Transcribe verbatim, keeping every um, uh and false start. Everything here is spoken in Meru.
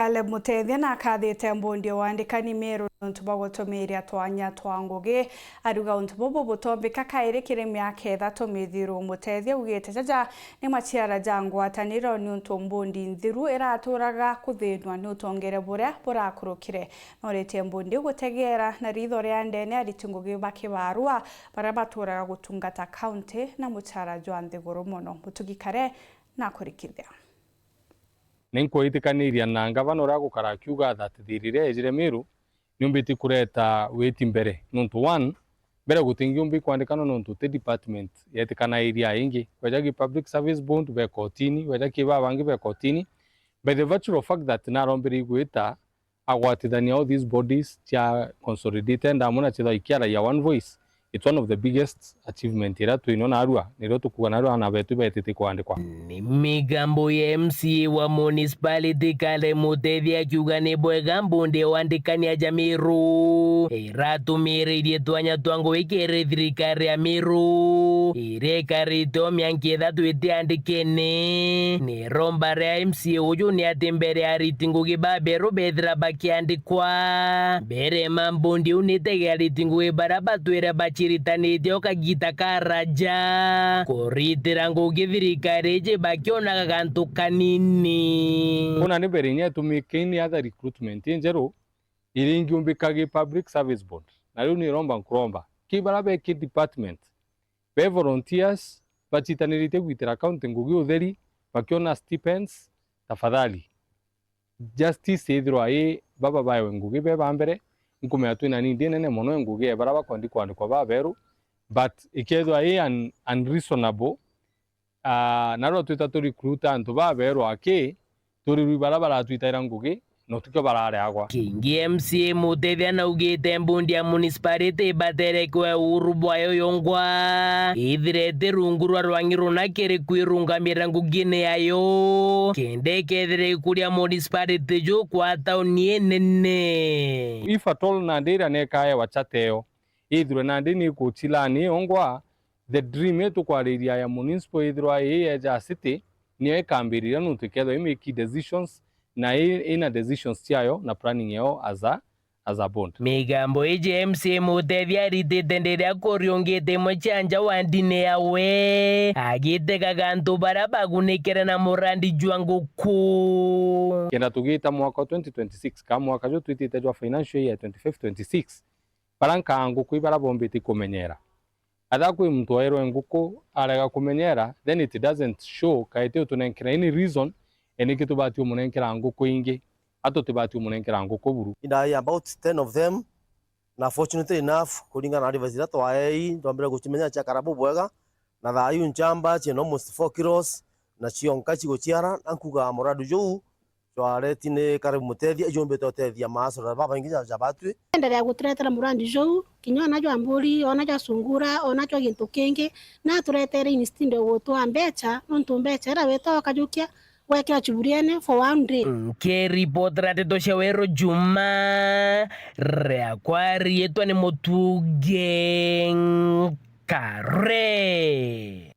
Caleb Muteithia nakathite mbundi ya wandikani Meru niuntu bwa gutumiiria twanya twa ngugi. Ariuga untu bubu butombika kairi kiri miaka ithatu mithiru. Muteithia augite jaja ni maciara ja ngwataniro niuntu mbundi nthiru iraturaga kuthinwa ni utongere buria burakurukire. Noritie mbundi gutegeera na ritho ria ndene ariti ngugi ba kibarua baria baturaga gutungata kaunti na mucara jwa nthiguru mono. Mutugi Kare nakurikithia. Ni nkwitikaniria na ngavana uria agukara akiuga that thiri iria ejire Meru niumbiti kureta witi mbere, nontu one, mbere gutingiumbi kwandikanwa nontu ti department yetikana area ingi. Weja ki Public Service Board be kotini, weja ki baba bangi be kotini. By the virtue of fact that narombire igwita agwatithania all these bodies cia consolidated amwe na ciethwa ikiaragia one voice, it's one of the biggest achievement iria twino narua, nirio tukuga narua ana betu betite kwandikwa. Ni migambo ya M C A wa municipality Caleb Muteithia akiuga ni bwega mbundi ya wandikania ja Meru iratumiriirie twanya twa ngugi kiri thirikari ya Meru iria ikarite o mianka ithatu itiandikene. Ni romba ria M C A uju ni ati mbere ariti ngugi baberu bethira bakiandikwa, mbere ma mbundi iu ni itegea ariti ngugi baria batwire baciritanitie o kagita karaja kuritira ngugi thirikari iji bakionaga gantu kanini. Kuna ni mbere inya itumike ni other recruitment injeru iria ingiumbika gi Public Service Board. Na riu ni romba nkuromba ki baria be ki department be volunteers bacitanirite gwitira county ngugi utheri, bakiona stipends, tafadhali justice ithirwa i baba baewe ngugi be ba mbere. Nkumenya twina need inene mono ya ngugi ya baria bakwendi kwandikwa baberu, but ikethirwa i un-, unreasonable, ah, narua twita tu recruit antu baberu aki, turi rwi baria baratwitaira ngugi, na utukio barareagwa. Kingi M C A Muteithia naugite mbundi ya municipality ibaterekwe uhuru bwayo yongwa, ithirete rungu rwa rwang'i runa kiri kwirungamira ngugine yayo, kenda ikethira ikuria municipality ju kwa tauni inene. If at all nandi iria nekaewa chata iyo, ithirwe nandi ni ikuchilani yongwa, the dream ii tukwariria ya municipal ithirwa ii yeja city, niyo ikambiriria nontu ikethirwa i make decisions na i, ina decisions ciayo na planning yayo as a, as a board. Migambo iji M C A Muteithia aritite ndiria kuriungite imwe cia nja wa ndini yawe, agitegaga antu baria bagunikire na murandi jwa nguku. Kenda tugita mwaka wa twenty twenty-six, ka mwaka ju twitite jwa financial year twenty-five twenty-six, baria nkaa nguku ibaria bombite kumenyera. Atha kwi muntu wairwe nguku arega kumenyera, then it doesn't show, kaiti utunenkera any reason, e niki tubati umunenkera nguku ingi, a tutibati umunenkera nguku buru. In the about ten of them, na fortunately enough, kuringana na advice iria twaei, twambire gucimenya ciakara bubwega, na thaa iu nchamba ciina almost four kilos, na cionka ciguciara, na nkuga muradu juu, jwareti ni Caleb Muteithia, ijumbite utethia maasora babaingi ja, ja batwi. Endelea guturetera murandi juu, kinya ona jwa mburi, ona jwa sungura, ona jwa gintu kingi, na aturetere instead of gutwaa mbecha, nontu mbecha iria witaga ukajukia, gwekira chuburiene for one day. Nkiripotera ndeto cia Weru Juma, riakwa riitwa ni Mutugi Kare.